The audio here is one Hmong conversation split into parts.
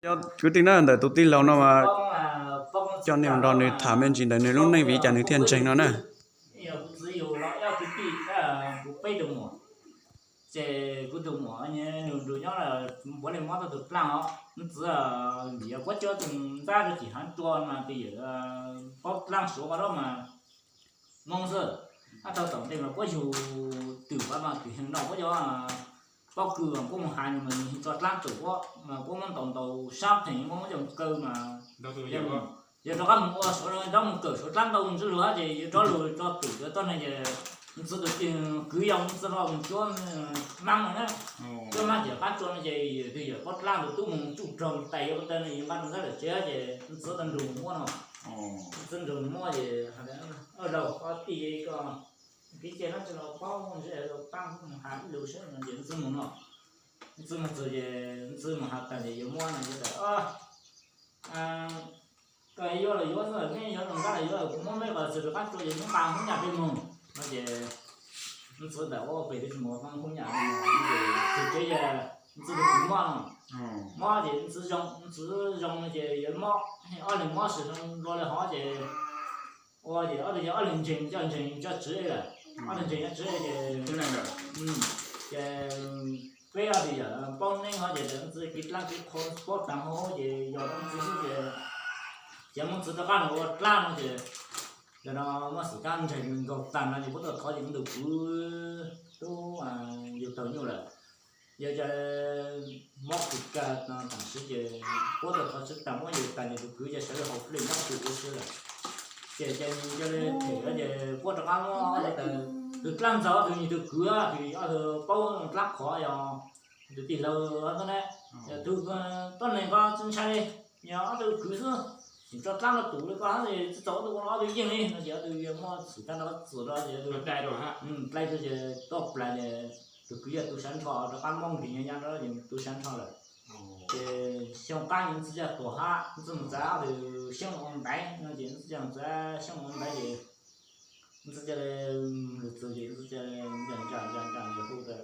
Kwv tij na, ntawm tus tij laug no mas coj nej mus nrog nws tham me ntsis ntawm nws lub neej vim cas nws thiaj ntseeg no na. Ces kuv tus muam nws nrug nyob, puav leej mob tau tus dlaab os, nws txiv vim yog puab coj tus ntxab rau tim hav tua mas tus yawm paub dlaab suav qhov dab mas Hmoob xwb. Ab, thaum ntej mas puab yug twm pab mas twm heev no puab cov pob kws puab mus has nws mas nws tso dlaab tum puab mas puab muab ntaus ntaus sab theem, puab muab coj kaw mas yog rov qab mus ua suav, rov mus kawm suav dlaab ntau ntsis lug hab ces yuav rov lug tso twm cov tuab neeg ces nws txiv tus kwv yog nws txiv los mus cuab maab no na. Cuab maab ces qab tsua no ces tus yawm paub dlaab tus tub mus tsuj rog tais yuav ua tau no yuav nqa rau ntxab lawm tsev ces nws txiv tau nrug muab no. Nws txiv nrug muab ces, Laug, koj tij koj kev cai no tsis los paub, ntshe laug paab mus has ib lus seb no ces nws txiv mus no. Nws txiv mus txug ces nws txiv mus has tas ces yuav muab no ces tas, Koj yuav los yuav xwb, neb yuav los nqab los yuav, kuv muab meb qhov txhia rov qab tsua ces neb nqa hub nyaj peb mus no ces nws txiv tas, Ua pem twb tsis mus, hub nyaj no ces txug tsev ces nws txiv tus kwv mob no. Mob ces nws txiv zoo, nws txiv zoo no ces yuav mob, ob leeg mob sim zoo dua li hov ces ua ces ob tug yog ob leeg ntseeg coj, ntseeg coj tswv lawm, ob leeg ntseeg coj tswv ces, ces peb ob tug yawm paub neeb hov ces nws txiv kev dlaab kev qhua paub taag hov ces yog nws txiv xwb ces, ces muab txiv rov qab los ua dlaab no ces, yog no muab xwm kab ntseeg nkaus taag no ces puab tuaj thov ces nws tus kwv tub yug taug nyuj lawm. Yog cov mob kis kag no taam sim ces puab tuaj thov txug taag muab yug taag ces tus kwv ces sawv daws haus plej nyob tug ua si lawm. Ces, ces nws coj li them no ces puab rov qab muab tus dlaab ntxaug tus nws tus kwv tus ob tug paub dlaab qhov yog tus tij laug xwb na. Yog tus tuab neeg ko tsis ntshai li, yog ob tug kwv xwb, tseem tso dlaab rau tus li ko tsis txaus ob tug ua ob tug yeej li no ces ob tug muab xwm kab no txuas rau ces dai rau ces tuaj plaws ces tus kwv yog tu sab nrho rov qab mob nkeeg nyob nyob rau ces tu sab nrho lawm. Ces xyoo qaab nws txiv coj tuag hab, nws txiv mus txav ob tug xyoob ua ntaiv no ces nws txiv coj mus txav xyoob ua ntaiv ces nws txiv coj li lug txug ces nws txiv coj li ncaaj ncaaj ncaaj ncaaj hu tas,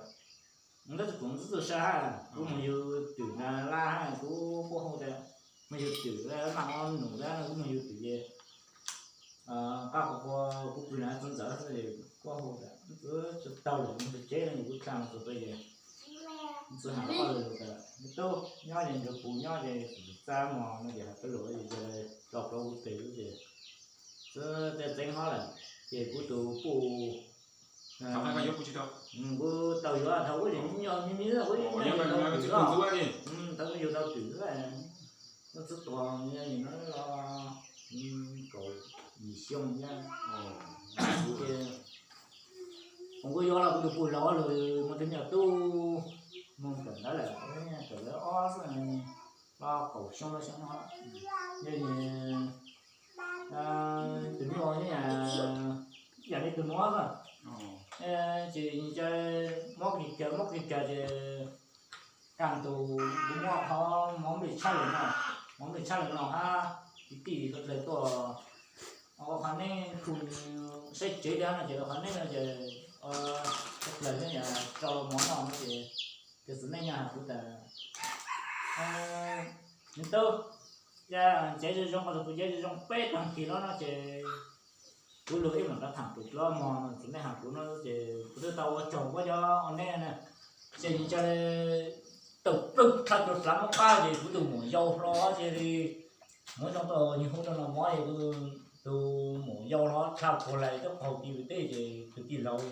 Ntawd tsis pum ntxwb txuj sa hab, kuv mus yug twm na lab hab kuv quaj hu tas, mus yug twm lab mas ob nus lab kuv mus yug twm ces qab qhov qhua kuv pw na txwv ntxawv xwb kuv hu tas ntxwb tsis tau lawm mus tsev no ces kuv dlha mus txog pem ces ntxwb has ob lus tas, Me tub, nyob ces nrug kuv nyob ces txaj mog no ces has peb lus ces tso plhuav kuv tes lub ces ntxwb txeeb hob lawm ces kuv tus puj kuv tau yuav thaum ub ces me nyuam me me xwb, kuv tau yug tau twm xwb, nws txiv tuag no kaum yim xyoo thiab. Ces kuv yuav los kuv tus puj laug lug mus tus me nyuam tub mus kawm ntawv lawm, kawm ntawv ob xwb, los kaum xyoo los xyoo no, yog tus me nyuam ib yam li tus nuav xwb. Ces nws ca mob kis kawg mob kis kawg ces kaj tus kuv muab qhov mov nplej tshab lawm no, mov nplej tshab lawm no hab, kwv tij sawv dlawg tuaj ua qhov neb khu saib tsev li no ces ua qhov neb no ces sawv dlawg neb yog rau mov noj no ces tus txiv neej nyob has kuv tas, Me tub, yog ncav zoo zoo, qhov tus ncav zoo zoo peb tag kis no no ces kuv lug ib mam rov tham tus dlaab mog, txiv neej has kuv no ces kuv twb tau ua tsaug koj cov ua neb na. Ces nws ca le tawm plawg dlha tus dlaab muab qab ces kuv tus muam yau hlo ces li muab zoo tau nws hu rau no mov es kuv tus muam yau hlo dlha puag lais twb qaug ti vim teb ces tus tij laug,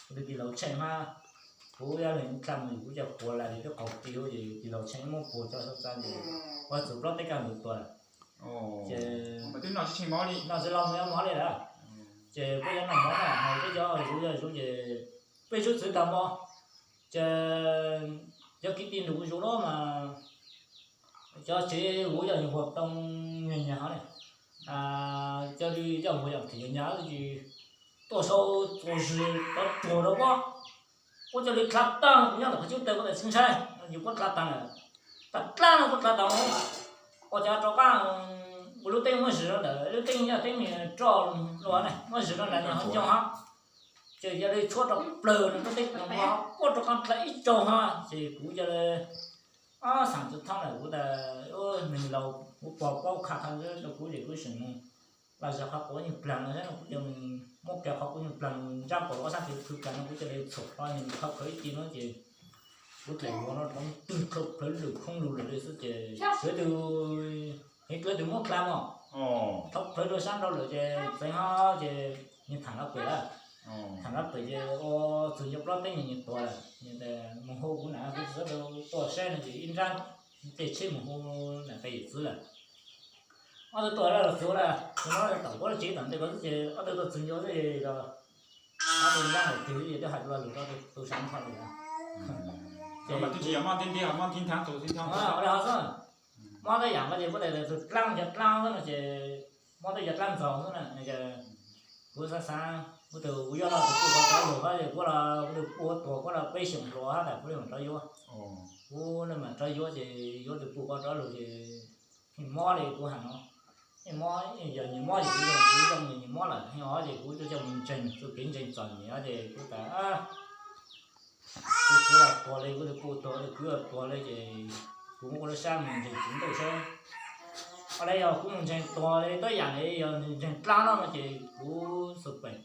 tus tij laug tsheej hab, kuv yog leej dlha mus kuv ca puag lais twb qaug ti ces tij laug tsheej muab puag tso sab txaj ces ua txug plaub teb kaj ntug tuag lawm. Ces noj tsis los mus yuav mov li lawm. Ces peb yuav noj mov na, peb cov zuv yog zuv ces peb zuv txwv tag npo. Ces cov kwv tij nrug kuv zuv los mas cov tsev vuav yog yug huam too nyag nyag hov ne, cov li yog huam yog thim nyag nyag ces tuaj sau txuas zis cov ruag rau puab, puab cov li dlha taag, kuv nyob ntawm qhov cub taw kuv txawm tsis ntshai, yus puab dlha taag lawm, tag dlaab no puab dlha taag, ua cas rov qab ua lub teeb muab zis rau ntawm lub teeb yog teeb roj lua ne muab zis rau ntawm nws ho ncoo hab. Ces yog li tshuab rau plawg no lub teeb no puab rov qab dlha ib tsaug hab ces kuv yog li Ob xeem tsis thoob lawm kuv tas, nws laus kuv pog paub qha qha rau kuv ces kuv tseem mus los zog qhov quav nyuag plag no, kuv ces muab kiag qhov quav nyuag plag ntsab kom ob sab tes plhws plag no kuv cia li txhuam qhov nws thau plhawv ib ce no ces kuv txawm yuav no rov twg thau plhawv lwm khoob lug lawm li xwb ces tsuav tus, heev tsuav tus muab plag mos, thau plhawv rau sab nraud lawm ces txeev ho ces nws tham lawv pem lawm. Tham lawv pem ces ua txug nco plaub teb nws tuag lawm, mus hu kuv na kuv tsis tau tuaj saib no ces ib nrab tej tsheb mus hu nam tais yawm txiv lawm. Ob tug tuaj lawm los txug lawm, tus no tom kuv tsev tom ntej ko xwb ces ob tug tuaj txug nco xwb ces ob tug nrab hauv twg ces twb hais lo lus rau tus sab nrho li. Ces twb tsis yog mob nti nti, mob nti nti xwb. Mob tej yam no ces kuv tias tus dlaab cov dlaab xwb no ces mob tej cov dlaab ntxaug xwb na. Kuv xav xav kuv tus kuv yuav los tus puj ko rov lug hab ces kuv los kuv tus puj tuag kuv los peb xyoos hluas hab tas kuv li mam rov yuav. Kuv li mam rov yuav ces yuav tus puj ko rov lug ces mob li kuv has no, mob, yog nyias mob ces kuv zoo, kuv zoo nyias mob lawm, yog ces kuv coj mus ntseeg txuj kev ntseeg txom nyem ces kuv tas kuv txiv los tuag li, kuv tus puj tuag li, kuv los tuag li ces kuv muab kuv lub sab mus ntseeg txiv ntuj saib. Ho li yog kuv mus ntseeg tuag li tab yam li yog ntseeg dlaab no no ces kuv xub peem,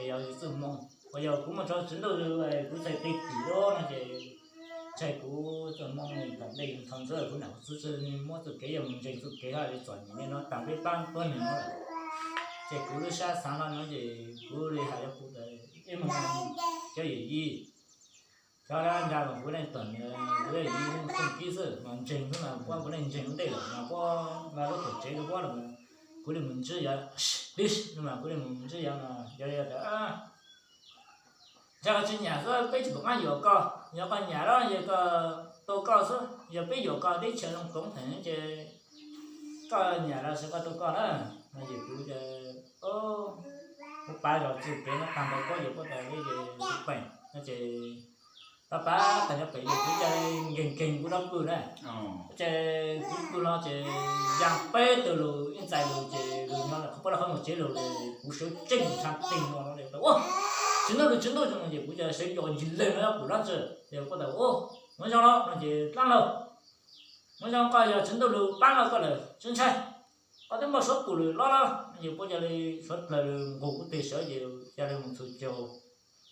yog txuj moo, ho yog kuv mus rau txiv ntuj kuv txhais tes tim lub no ces ntshai kuv txuj moo li tom ntej thaum ntxov kuv nam kuv txiv muab txuj kev yog mus ntseeg txuj kev hab li txom nyem li no tas peb pab tuab neeg no lawm. Ces kuv lub sab xaav no no ces kuv li has rau kuv tas ib moog cov yawm yij, cov dab ntsa mas kuv leej tom kuv yawm yij txuj kib xwb mas ntseeg xwb mas puab kuv leej ntseeg ua ntej lawm mas puab mas lub tuam tsev rau puab lawm mas kuv li mus ntsib yawg, tib no mas kuv li mus ntsib yawg mas yawg tas ntshai koj tsis nyam xwb peb tsis pum qab yuam koj, yog koj nyam los yog koj tua koj xwb, yog peb yuam koj teb chaws zoo koov heev ces koj nyam los sis koj tua koj na. No ces kuv, kuv pav zog txuj kev no tag nrho puab yuav puab tas li ces kuv peem no ces pav pav tas nyob pem ces kuv cia li nkeeg nkeeg kuv rov pw na. Ces kuv pw no ces yaa peb tug lug ib ntxais lug ces lug nyob qhov puab lub qhov muag tsev lug ces kuv sawv tsees tshaj teg no no tas ua Tswv Ntuj lug, Tswv Ntuj zoo no ces kuv cia li sawv nco ncig leeg no pum dlaab tsi ces kuv tas ua Muaj Zoo los no ces dlaab laug, Muaj Zoo koj yog Tswv Ntuj lug paab lug koj lawm tsis ntshai, koj twb muaj suav pum lwm loj loj no ces puab cia li suav dlawg nqug kuv teg sawv ces cia li mus txhus caug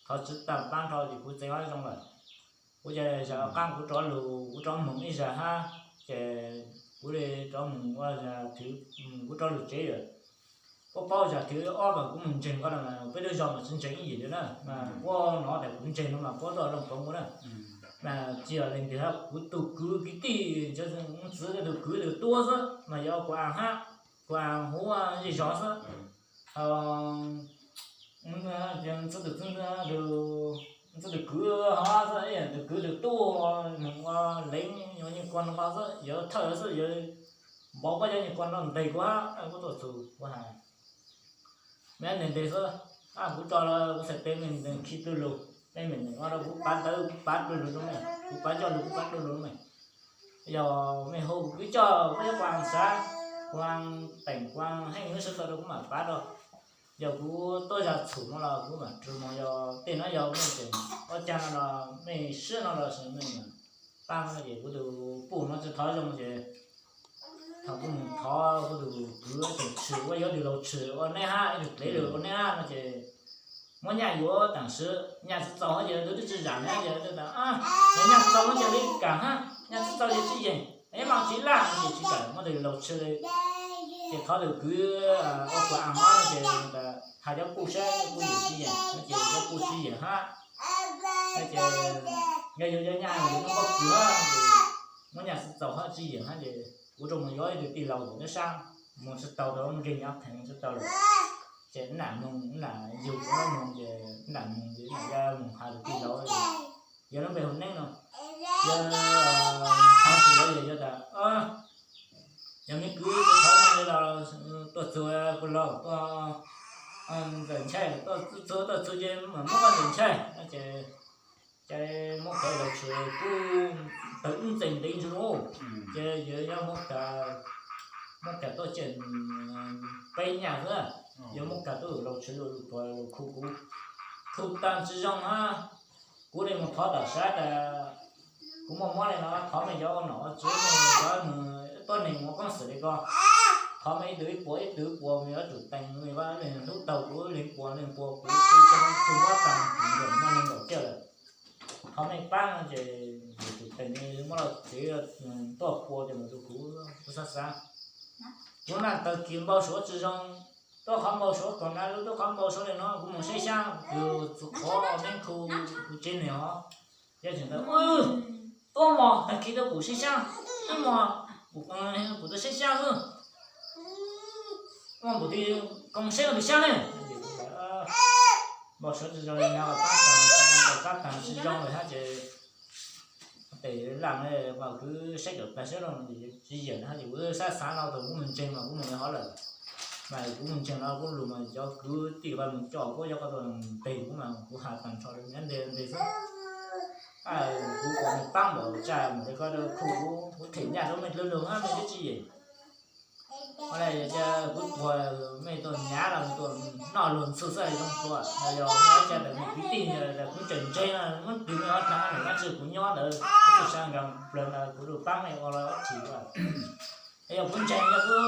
thov Tswv Ntuj paab nrho ces kuv txeev Muaj Zoo lawm. Kuv cia li zam qaab kuv rov lug, kuv rov moog ib zag hab ces kuv li rov moog ua zag thwv, kuv rov lug tsev lawm. Puab paub zag thwv ob mas kuv moog ntseeg koj na mas peb lub zog mas tsis ntseeg ib yim li na mas puab nov tas kuv ntseeg no mas puab tuaj looj koov kuv na. Mas tsis yog leej twg hab kuv tug kwv kwv tij, txiv tug kwv tug tub xwb mas yog kuv a hab, kuv a huv zej zog xwb. Ntxwb tus, ntxwb tus kwv hov xwb, tus kwv tus tub nws ua leej yuav nyuag kua nrog xwb, yuav thawj xwb, yuav npauv koj cov nyuag kua nrog ntes kuv hab, kuv tuaj txug kuv has me ntes ntes xwb. Kuv tso kuv txhais tes me ntes khi pw lug, me me ntes ua rau kuv pav ntawv kuv pav pw lug rau me, kuv pav coj lug kuv pav pw lug me. Yog me hu kuv coj kuv cov kuv xav, kuv teem kuv heej wb sawv daws rau kuv mam pav rau. Yog kuv tuaj zag txhum no los kuv mam rw moog, yog tej no yog mej tseem ua caag no los mej sib no los sis mej mam paab no ces kuv tus puj no tsis thov zoo ces thaum kuv mus thov kuv tus kwv tseem tshwm ua yog tus laug tshwm ua neb hab, ib tug plev lug ua neb hab no ces muab nyaj yuav taam sim nyaj tsis txaus hab ces twb tsis zam na ces yog nyaj txaus no ces li kaam hab, nyaj tsis txaus ces tsis yeem, ib mam tsis laj no ces tsis kaam muab tus laug tshwm li. Ces thov tus kwv ua kuv a hov no ces has cov puj saib puj yeem tsis yeem no ces cov puj tsis yeem hab. No ces yog yus cov nyaj yus muab kws hab ces muab nyaj tsis txaus hab tsis yeem hab ces kuv rov mus yuav ib tug tij laug nyob sab, mus tsis tau rau nkeeg nyob theem mus tsis tau lawm. Ces nam moog nam yug kuv moog ces nam moog ces nam ya moog has tus tij laug, yog lub npe hu Neeb no, yog has tus laug yog tas yog me kwv tsis thov li los tuaj txug kuv laug tuaj ntxawm ntshaij, tuaj txug tuaj txug ces mam muab koj ntxawm ntshaij no ces, ces muab kov laug tshwm kuj tawg ib ntxees ntev ntsis lawm. Ces yog muab, muab kam tuaj ces peb nyaj xwb, yog muab kam tuaj laug tshwm lug tuag lug khu kuv, khu taag tsis zoo hab. Kuv li mus thov tom sab tas Kuv muaj mob li no, thov mej cov ua nom ua tswv, mej cov tuab neeg ua koob xwm li ko, thov mej ib tug ib puas ib tug ib puas, mej yuav tsum teem, mej yuav leej hlub taug kuv, leej puas leej puas kuv, kuv tug muab tag kuv nkaum no nees nkaum kiag lawm. Thov mej paab no ces yuav tsum teem, muab los tsev tuaj pua ces mus rau kuv, kuv xav xav. Kuv naj tawg kis npau suav tsi zoo, tuab qhov npau suav kom na lub, tuab qhov npau suav li no, kuv mus saib xyaab, kuv txug qhov neeb khu kuv tsev neeg hov, yog tseem ntawd, tuab mos tag kis tuaj kuv saib xyaab, tuab mos kuv tuaj saib xyaab, tuab mos kuv ti koo saib ua tus xyaab ne. Npau suav tsi zoo, qab taag tsi zoo lawm hab ces tes laaj mas kuv saib kawm plag saib zoo tsi yeem hab ces kuv xav xav no thaum kuv mus ntseeg mas kuv mus hov lawm, mas kuv mus ntseeg no kuv lug mas cov kwv tij mus coj kuv cov ko tau tes kuv mas kuv has taag nrho li nyob nte nte xwb. Kuv kuas mej paab npaum tsaj mus li ko rau khu kuv, kuv them nyaj rau mej dlua lug hab mej twb tsi yeem. Ua le yog cia kuv tuag mej tuaj nyav los tuaj noj luag ntxhw xwb zoo dlua, yog mej ua cas tawm mej kwv tij tas kuv tseem ntseeg, muab tus mej ob tag num dab tsi kuv nyob ntawd kuv txuj sa nkaag plawg ntawd kuv lug paab mej ua los ob tsis ua. Yog kuv ntseeg yog kuv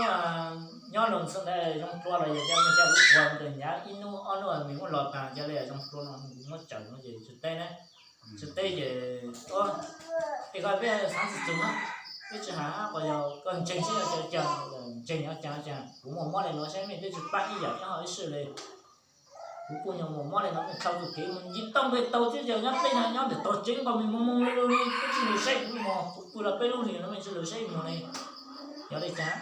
nyob luag ntxhw ntawd zoo dlua los yog cia mej cia kuv tuag mej tuaj nyav ib nub ob nub mej muab los taag cia li zoo dlua no kuv muab tsawm no ces tsi teb na. Tsi teb ces tej ko peb xaav txug txug na, peb tsi has qhov yog koj ntseeg seb yog cas cas, ntseeg yog cas cas, kuv muaj mob li no saib mej twb tsi paab ib yam ib hom ib sij li. Kuv kuj nyuam muaj mob li no mej dhau tus kev mus nce toj npe tau twb yog nyob peb no nyob ntawm tog tsev nkaus mej mus mus li li twb tsi lug saib kuv mog, kuv pw los peb lub hlis no mej tsi lug saib mog li. Yog li cas?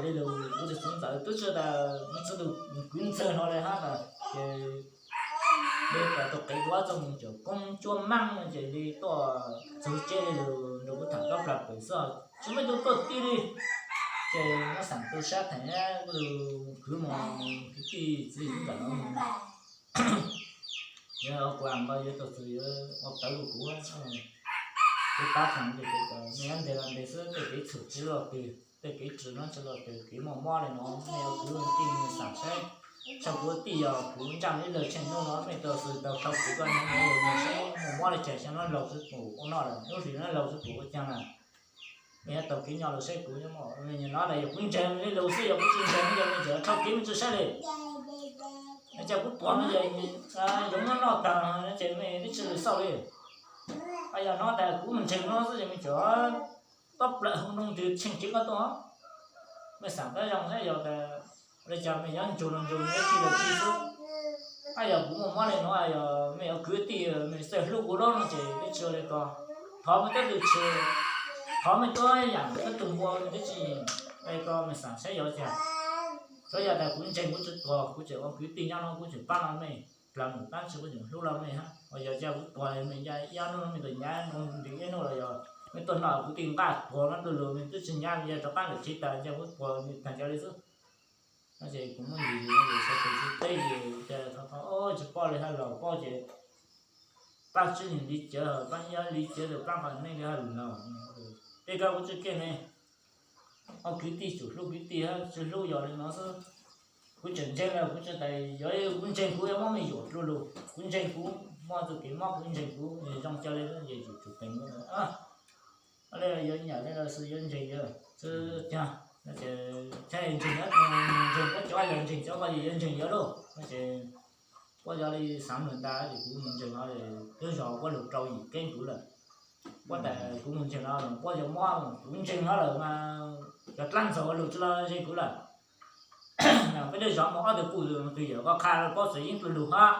Li lus kuv tus txiv ntxawm twb tsi tas, kuv tus kwv ntxawg no li hab tas ces li tas tus qev duab txoj mus caum koob cuab maab no ces li tuaj txug tsev li lus nrug kuv tham kab plag pem xwb, tsi muaj ib tug tuaj tij li. Ces muab xaam tu sab theem kuv tus kwv mog, kwv tij txiv ntxawm no mus, yog kuv am npau yuav tug txug yuav ua tawv rau kuv, kuv tab txav ces kuv tas mej yuav ntes los ntes xwb, tej kev txhum tsi lug twg, tej kev tsi no tsi lug twg, kev muaj mob li no mej yuav kwv tij mej xaam saib. Thaum kuv tij yog kuv ntsaj ib lawg tsheej nub no mej tau xwm tau dhau kuv koj nyob saib muaj mob li cas xyov no laug xwb pum ua noj lawm, lub hlis no laug xwb pum ua caag lawm. Mej yuav tau kev nyob lug saib kuv, mej nyob no tas yog kuv ntseeg mej li lus xwb, yog kuv tsi ntseeg no yog mej tseem dhau kev mej tsi saib li. Ces kuv tuag no ces yuav muab noj taag ces mej twb tsi lug xauj li. Yog no tas kuv mus ntseeg no xwb ces mej tseem pab plawv hauv nroog ntws tsheej kev koj tuaj, mej xaam tab zoo saib yog tas li cas mej yuav ntsug los ntsug, mej yuav tsi los tsi xwb. Ab yog kuv muaj mob li no yog mej yuav kwv tij mej txawj hlub kuv dab no ces twb tsi ua li ko. Thov mej tub tug tshis, thov mej tub yaam tub tug npua mej twb tsi li ko, mej xaam saib yog cas. Tsuav yog tas kuv ntseeg kuv tsi tuag kuv tseem ua kwv tij nyob no kuv tseem pab no mej, plag num dlaab tsi kuv tseem hlub los mej hab. Yog cia kuv tuag mej ncaim ib ob nub mej tuaj nyav nroo ntws ib nub los yog mej tuaj noj kuv tij nqaj tuag no dlua lug mej twb tsi nyav, yog rov qab lawm tsev tas ncaim kuv tuag mej taag cov li xwb. No ces kuv muab yws yws no ces sawv daws tsis teb ces cas tsis paub li hab, laus paub ces paab tsib leeg li cawv, paab ib ob li cawv, paab qhov neej li hab laus. Tej koj kuv tsi keej ne, ua kwv tij tsum hlub kwv tij hab tsi hlub yog li no xwb. Kuv tseem ntseeg lawm kuv tsi tas yog kuv ntseeg kuv yuav muab mej yuam dlua lug, kuv ntseeg kuv muaj txuj kev mob, kuv ntseeg kuv zoo ca le es yuav tsum teem li. Yuav nyam li los xwb yuav ntseeg yawg xwb caag. Ntseeg, ntseeg koj cov yog ntseeg cov ko yuav ntseeg yawg lauj. No ces puab cov li xaav lug ntag ces kuv mus ntseeg no, twb zog puab lug rau yim keeb kuv lawm. Puab tas kuv mus ntseeg no puab cov mob kuv ntseeg no lawm mas cov dlaab ntxaug lug tsi los ze kuv lawm. Peb twb zov mus ob tug kuj twg yawm ko qha paub txawv yeeb dlua lug hab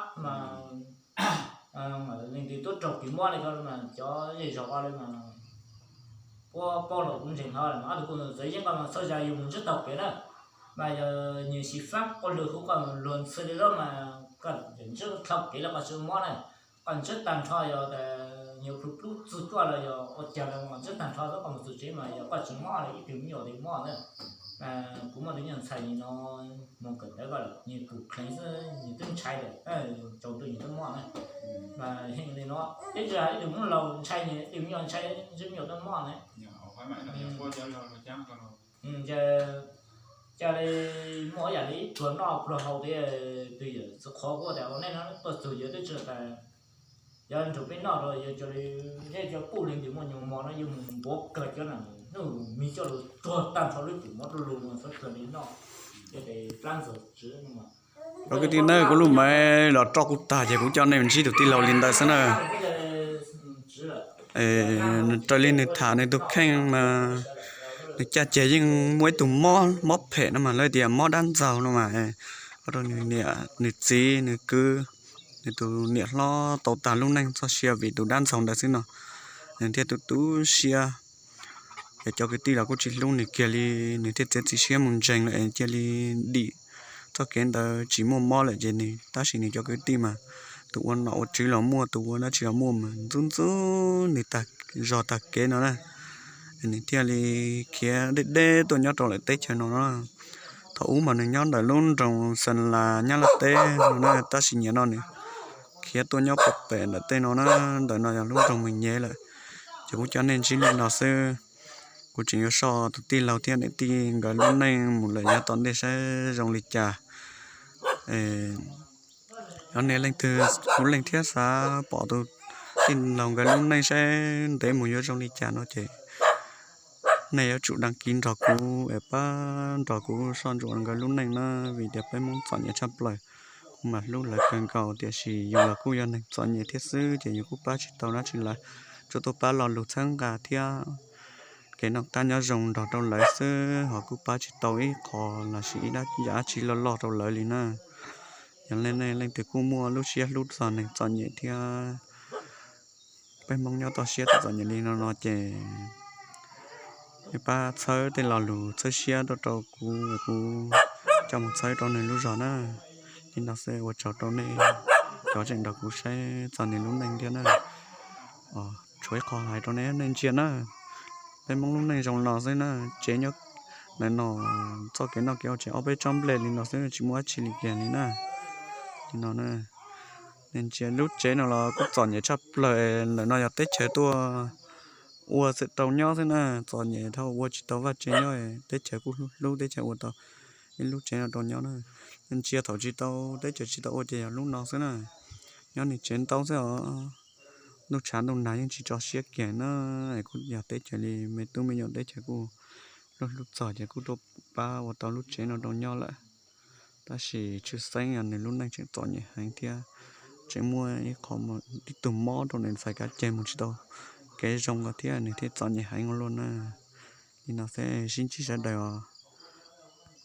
mas leej twg tub raug kev mob li ko mas cov zej zog ko li mas puab paub los kuv ntseeg no mas ob tug kuj txawv yeeb ko mas txhua zaus yus mus ntsib taug kev na, mas yog nyias xyiv faab quaj lug hu koj luag ntxhi li lawm mas koj ntsib dhau kev los koj tsi mob na. Koj ntsib tag nrho yog tas nyias plhu plub txug koj los yog ua caag los ntsib tag nrho xwb koj mus txug tsev mas yog koj tsi mob li ib tug me nyuam twg mob na. Kuv muaj tus nyuam ntxhais no mus kawm ntawv koj lawm nws kuj kheev xwb nws twb ntshai lawm, tsaus ntuj nws twb mob na. Mas heej li no, ib tug hab ib tug muab laus ntshai nws, ib tug me nyuam ntshai ntsib me nyuam twb mob na. Ces ca le muaj ib yam li ib pluag noj pluag haus tias twg yawm txwv qhov kuv tas ua nej no tuaj txug yawg twb tsi tas Cov ntsuag peb noj rau yog cov li zeb cov puj li ntawm muaj nyuag mov no yuav mus npuav kawg cov na, hnub mis coj los tsuag tag nrho lub cum mov rau lug no txhob kawg li noj, yog ces plab ntxaug tswv no. Cov kwv tij na, kuv lub maiv los roj kuj tag ces kuv coj nej ntsib tus tij laug li ntawd xwb na. Raws li nws tham nws tus kheej mas nws caj ces yeej muaj ib tug mob, mob phem no mas lawv tias mob dab ntxaug no mas, ua rau nws niam nws txiv nws kwv, nws tus niam hlob tau tag lub neej txoj sia vim tus dab ntxaug ntawd xwb no. Nws thiaj tu tu siab, es cov kwv tij los kuj tsis hlub nws kiag li, nws thiaj txiav txim siab mus ntseeg lawm es cia li dim txoj kev ntawd tsis muaj mob lawm ces nws, tab sis nws cov kwv tij mas tus ua nom ua tswv los muaj, tus ua dab tsi los muaj mas ntxub ntxub nws tag zog tag kev no na. Nws thiaj li khiav deb deb tuaj nyob rau lawm teb chaws no no. Thaum ub mas nws nyob ntawm lub nroog Xeem Las Nyab Laj teb no na, tab sis nyiam no nws khiav tuaj nyob puag pem ntawm tej no na. Ntawm no yog lub nroog Mes Nyem lawm. Ces kuv coj nej ntsib li no xwb. Kuv tseem yuav soj tus tij laug thiab niam tij nkawd lub neej mus lawm yav tom ntej saib zoo li cas. Yog nej leej twg, kuv leej thiab xav pom tus tij laug nkawd lub neej saib ntev mus yuav zoo li cas no ces nej yuav tsum đăng ký nrog kuv es pab nrog kuv soj ntsuam nkawd lub neej na, vim tias peb Hmoob txom nyem tshaj plaws. Kuv mas hlub lawv kawg nkaus tiam sis yus los kuj yog neeg txom nyem thiab xwb ces yus kuj pab tsis tau dab tsi lawv, tsuas tuaj pab lo lus txhawb nqa thiab kev noj qab nyob zoo nrog rau lawv xwb, ho kuj pab tsis tau ib qho los sis ib dab yam dab tsi loj loj rau lawv li na. Yog nej leej twg kuj muaj lub siab hlub txog neeg txom nyem thiab peb Hmoob nyob toj siab txom nyem li no no ces nej pab txhawb tej lo lus txhawb siab tuaj rau kuv, kuv coj mus txhawb rau nws lub zog na. Li no xwb ua tsaug rau nej cov tseem nrog kuv saib txog nws lub neej thiab na. Tshuav ib qho hais rau nej, nej ntsia na, peb Hmoob lub neej zoo no xwb na. Tsev nyob ntawm no, txoj kev noj kev ua tsev ob peb tsob nplej li no xwb tsis muaj dab tsi li kiag li na. Li no, nej ntsia lub tsev no los kuj txom nyem tshaj plaws. Ntawm no yog teb chaws tuaj ua rau nyob xwb na, txom nyem dhau ua tsis tau vaj tsev nyob, teb chaws kuj hlub hlub teb chaws ua tau ib lub tsev no rau nyob na. Nej ntsia thaum tsis tau teb chaws tsis tau ua ces yog lub no xwb na, nyob niag tsev ntaub xwb os. Ntuj tshav ntuj nag yeej tsis tso siab kiag na, es kuj yog teb chaws li me tub me nyuam teb chaws kuj hlub hlub txog ces kuj tuaj pab ua tau lub tsev no rau nyob lawm. Tab sis tshwj xeeb yog nws lub neej tseem txom nyem heev thiab tseem muaj ib qho, ib tug mob rau nws txhais kav ceg mus tsis tau kev zoo ko thiab nws thiaj txom nyem heev ua luaj na. Li no xwb sib ntsib sawv daws os.